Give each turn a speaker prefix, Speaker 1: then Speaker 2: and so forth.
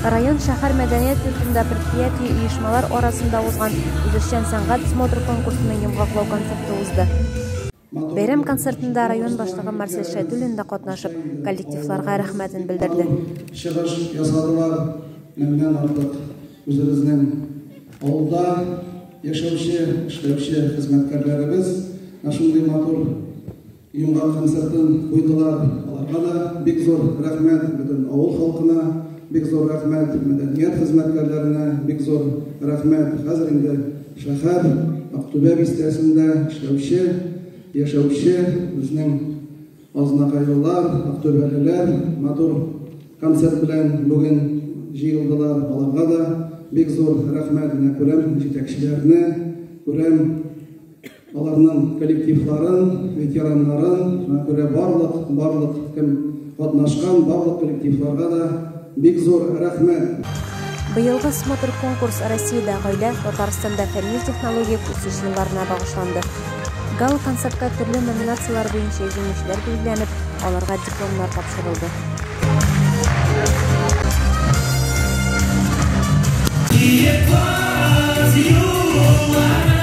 Speaker 1: Район шәһәр мәдәният йортында предприятие-оешмалар арасында узган үзешчән сәнгать смотр-конкурсының йомгаклау концерты узды. Бәйрәм концертында район башлыгы Марсель Шәйдуллин да катнашып, коллективларга рәхмәтен белдерде.
Speaker 2: Чыгыш ясадылар, меңнән артык үзебезнең авылда яшәүче, эшләүче хезмәткәрләребез менә шундый матур йомгак концертын куйдылар. Аларга да бик зур рәхмәт, бөтен авыл халкына бик зур рәхмәт, мәдәният хезмәткәрләренә бик зур рәхмәт. Хәзер инде шәһәр Актүбә бистәсендә эшләүче, яшәүче безнең азнакайлылар, актүбәлеләр матур концерт белән бүген җыелдылар. Аларга да бик зур рәхмәт. Менә күрәм җитәкчеләрне, күрәм аларның коллективларын, ветераннарын, шуңа күрә барлык, барлык кем катнашкан, барлык коллективларга да бик зур рәхмәт.
Speaker 1: Быелгы смотр-конкурс Россиядә гаилә, Татарстанда фәнни-технологик үсеш елларына багышланды. Гала-концертта төрле номинацияләр буенча җиңүчеләр билгеләнеп, аларга дипломнар тапшырылды.
Speaker 3: Киек каз юллары.